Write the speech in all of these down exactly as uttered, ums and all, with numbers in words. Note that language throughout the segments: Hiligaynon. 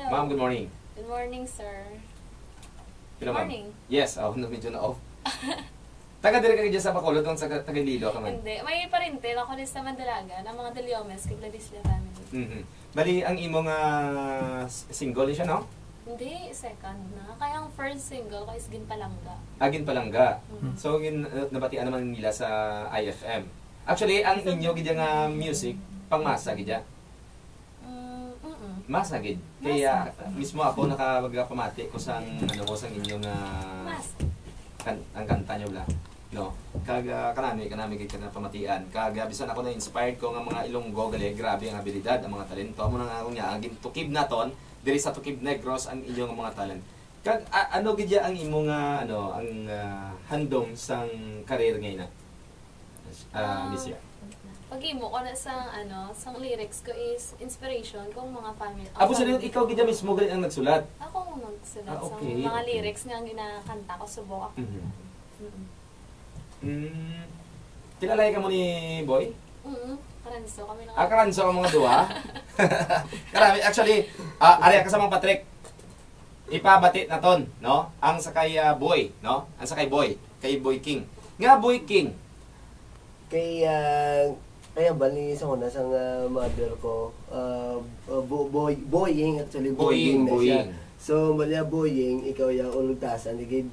Ma'am, good morning. Good morning, sir. Hello, ma'am. Morning. Yes, oh, no, medyo na-off. Taga diri ka gid sa Bacolod, o sa taga Iloilo ka man? Hindi, may parentel ako ni sa Mandalaga, ang mga Deliomes, kag Ladisla family. Mhm. Bali, ang imo nga s-, single ni siya, no? Hindi, second na. Kaya ang first single ko is Ginpalangga. Ah, Ginpalangga. Mm. So, gin-, uh, nabatian naman nila sa I F M. Actually, ang inyo gid nga music, pangmasa gid ya. Mm, mm-mm. Masa gid. Kaya masa. Mismo ako nakapamati ko sang, ano mo, sang inyo nga Masa. Kan-, ang kanta niyo bala, no? Kag, ah, kanami, kanami gid ka nga pamatian. Kag, ah, bisan ako na-inspired ko nga mga Ilonggo gali, grabe ang abilidad, ang mga talento. Amo na nga akong nga, ang gintukib naton, diri sa Tukib Negros ang inyong mga talent. Kag, a-, ano gid ya ang imo nga, ano, ang, ah, handom sang career ngay na? Ah, Miss Yar. Pag-imo ko na sa, ano, sang lyrics ko is inspiration kung mga family, ang Abo, sa family ikaw ko. Gid mismo gali ang nagsulat? Ako ang nagsulat Ah, sa okay, mga okay. lyrics nga ginakanta ko subong ako. Mhm. Mm-mm. Mm. Kilala ka mo ni Boy? Mm-mm. Karanso kami ng Ah, karanso ang mga duha? Karami. Actually, ah, ari ka sa mga Patrick. Ipabati naton, no? Ang sa kay, ah, Boy, no? Ang sa kay Boy, kay Boy King. Nga Boy King? Kay, ah, kaya bali sa una sa nga mother ko, ah, ah, bo-, boy, boying, actually, Boying, boying na siya. Boying. So, bali, ah, boying, ikaw ya ultasan, igid.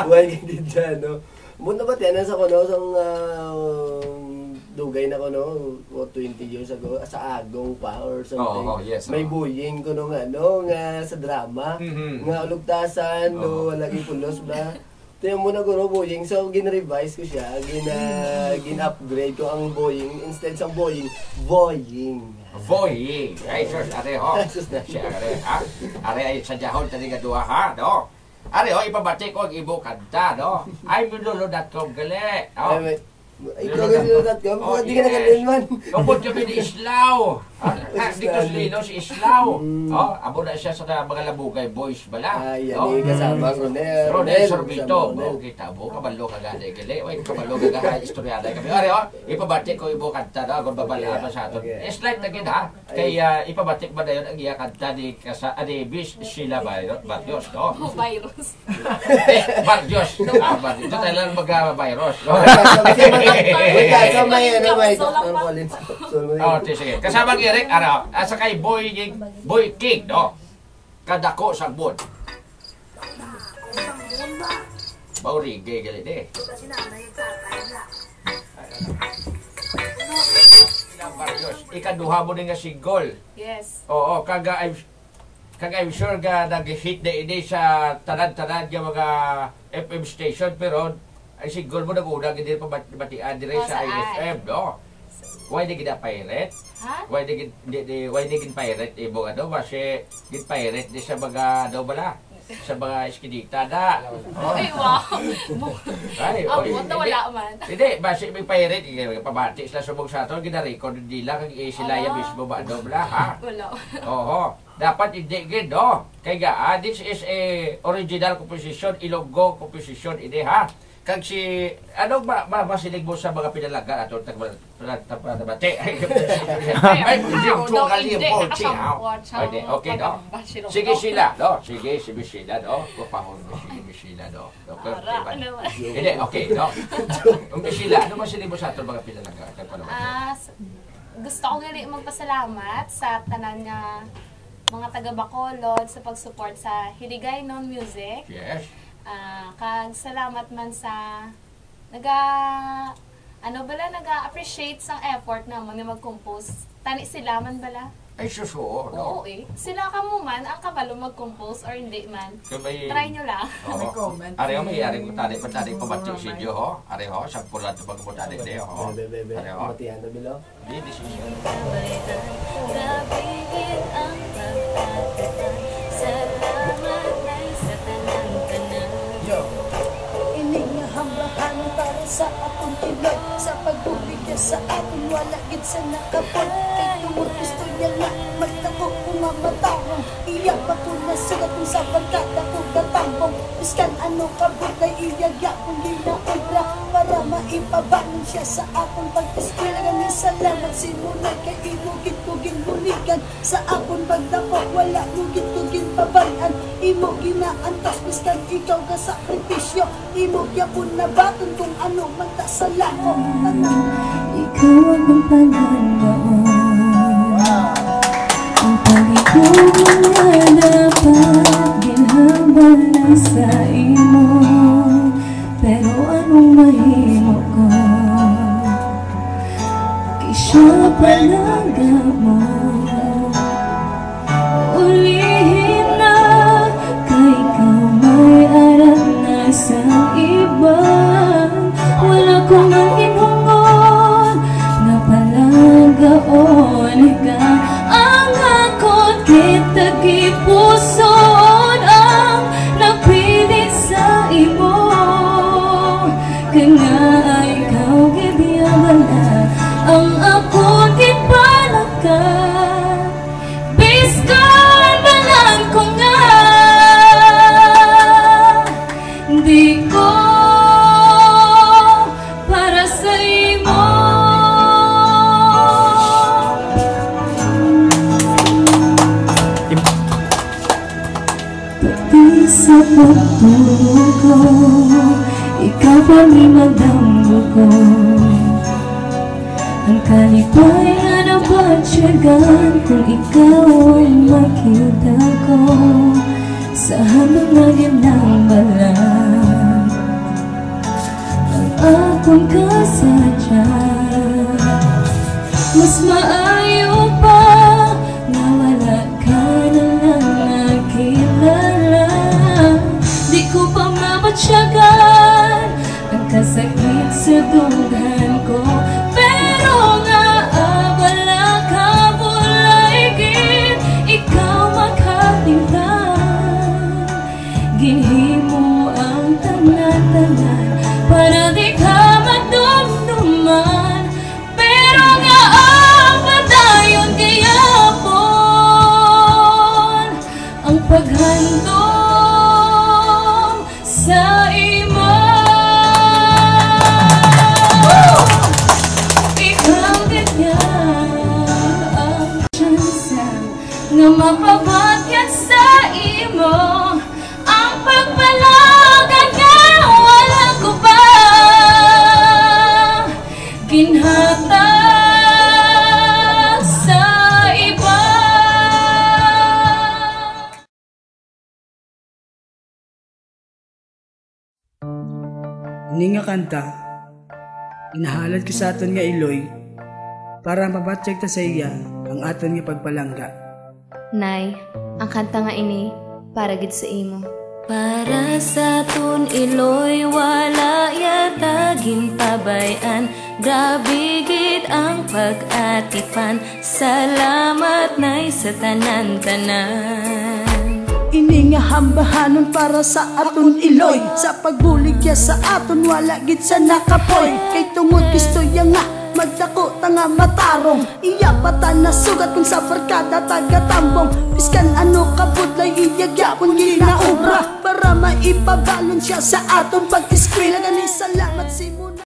Why gid siya, no? Mo na ba tiyan sa kuno sang, ah, dugay na kuno, o twenty years ago, sa Agong pa or something. Oo, yes, May oo. Bullying kuno nga, no, nga sa drama, Mhm. nga ulugtasan, no, Oo. wala gyud pulos ba? Tiyan mo na guro, bullying. So, gin-revise ko siya, gin-, ah, gin-upgrade ko ang bullying. Instead sa bullying, boying. Boying. Ay, sus, are, ho. Sus na. Siya, are, ha? Are, ay, sa jahon, tani nga duha, ha? No? Ari, oh, ipabati ko ang imo kanta, no? Ay, minlolo dot com gali, oh. Ay, may, ikaw ang minlolo dot com? Oh, di ka yes. Nagalinman. Upod kami ni Islaw. Ah, ah, dito si Lino, si Islaw. Mm. Oh, abo na siya sa mga Labugay Boys bala. Ah, yan, oh. Yung kasama ko na, Ronel, Ronel Sorbito. Kasama ko na. Oh, kita mo, kabalo ka gani, gali. Oy, kabalo ka gani, istorya na kami. Ari, oh, ipabati ko imo kanta, no? Kung babalaan mo sa aton. Okay. Slight na gid, ha? Kay, ah, ipabati ba dayon ang iya kanta ni kasa-, ah, ni Miss Sheila Bayro-, Barrios, no? Oh, virus. Eh, Barrios. Ah, Barrios. Ito tayo lang mag-, ah, virus, no? Wait, ah, so may, ano, may Capsule lang Doctor pa. Collins capsule, may Oh, ti-, sige. Kasama ang Eric, ano, ah, sa kay Boy, Boy King, no? Kadako sa Bud. Baurigay gali ni. Barrios, ikaduha mo ni nga single. Yes. Oo, kag, ah, I'm, kag I'm sure nga nag-hit na ini sa tanan-tanan nga mga F M station, pero ang single mo nag-una gid diri pabatian diri sa Sa I F M, no? Why di gid pirate? Ha? Why di gid, di, di, why di gid pirate imo ano? Kasi gid pirate di sa mga ano bala? Sa mga iskinita na. Oh. Ay, wow. Ay, Ang oy, buto, hindi. Wala man. Hindi, basi may pirate, eh, pabati sila subong sa aton, gina-record nila, kag, eh, sila Ala. Yan mismo ba, ano bala, ha? Wala. Oo. Dapat hindi gid, no? Kay ga, ah, this is a original composition, Ilonggo composition, ini, ha? Kag si, ano ba, ba, masiling mo sa mga pinalaga ato, tagba-, tagba-, tagba-, tagba-, ay, ay, Ay, hindi, hindi, no, hindi, hindi, nakasampuan siya. Ay, di, okay, no? Pag-bash, no? Sige sila, no? Sige, si Miss Sheila, no? Kupahon mo, sige, Miss Sheila, no? No, pero, Ara, diba? Ano ba? Hindi, okay, no? Ang Miss Sheila, ano masiling mo sa ato mga pinalaga? Tagpalabas. Ah, s-, gusto ko gali magpasalamat sa tanan nga mga taga Bacolod sa pag-support sa Hiligaynon Music. Yes. Ah, kag salamat man sa naga-, ano bala, naga-appreciate sang effort namon nga mag-compose. Tani sila man bala. Ay, sus, oo, no? Oo, eh. Sila kamo man ang kabalo mag-compose or hindi man. Kay may Try nyo lang. Oo. May comment. Ari, oh, may ari mo tani, patani ko, Good morning. Inyo, ho? Ari, ho, sampulan to pag mo tani, di, ho? Bebe, bebe. Ari, ho? Matiyan na, Bilo. Di, di, si Gabihin ang pagkatupan. Salamat ay sa tanan-tanan. Yo. Ini nga hambahan para sa akong iloy, sa pagbubigay Sa akon wala gid sa nakapon, kay tungod istorya nga magtako ko nga matarong. Iya pa ko nasugat kung sa barkada ko gatambong. Biskan ano kabudlay iya gyapon ginaobra para maipabalon siya sa akon pag-eskwela. Gani salamat si Munay kay imo gid ko ginbuligan. Sa akon pagdako wala mo gid ko ginpabal-an. Imo ginaantos biskan ikaw gasakripisyo. Imo gyapon nabaton kung ano man ta sa lakong tanan. Ikaw ang pananaon. Ang paglikod nga dapat ginhambal na sa imo. Pero anong mahimo ko? Kay siya pa nagamo. Ulihin na, kay ikaw may anak na sa iban. Wala ko man ginhungon nga palanggaon ka. Ang akon kita gipuson ang napili sa imo. Kay nga ikaw gid iya bala ang akon gipalaka. Biskan balaan ko nga di ko para sa imo. Pati sa pagtulog ko, ikaw pa may madamgo ko. Ang kalipay nga nabatyagan kung ikaw ang makita ko. Sa handom nga ginambala ang akon kasadya. Mas maayo pa nga wala ka na lang nakilala. Di ko pa mabatyagan ang kasakit sa dughan ko, pero nga abala ka, bulay gid ikaw makalimtan. Ginhimo ang tanan-tanan para di ka madumduman, pero nga ang padayon gihapon ang paghandom sa imo. Ikaw gid ang tsansa nga mapabatyan sa imo ang pagpalangga nga wala ko pa ginhatag sa iba. Ini nga kanta, inahalad ko sa aton nga Iloy para mabatyag ta sa iya ang aton nga pagpalangga. Nay, ang kanta nga ini para gid sa imo. Para sa aton Iloy, wala yata ginpabay-an. Grabe gid ang pag-atipan. Salamat, Nay, sa tanan-tanan. Ini nga hambahanon para sa aton Iloy. Sa pagbulig niya sa aton, wala gid sa nakapoy. Kay tungod istorya nga magdako ta nga matarong. Iya pa ta nasugat kung sa barkada tagatambong. Biskan ano kabudlay iya gyapon ginaobra para maipabalon siya sa aton pag-eskwela. Gani salamat sa imo.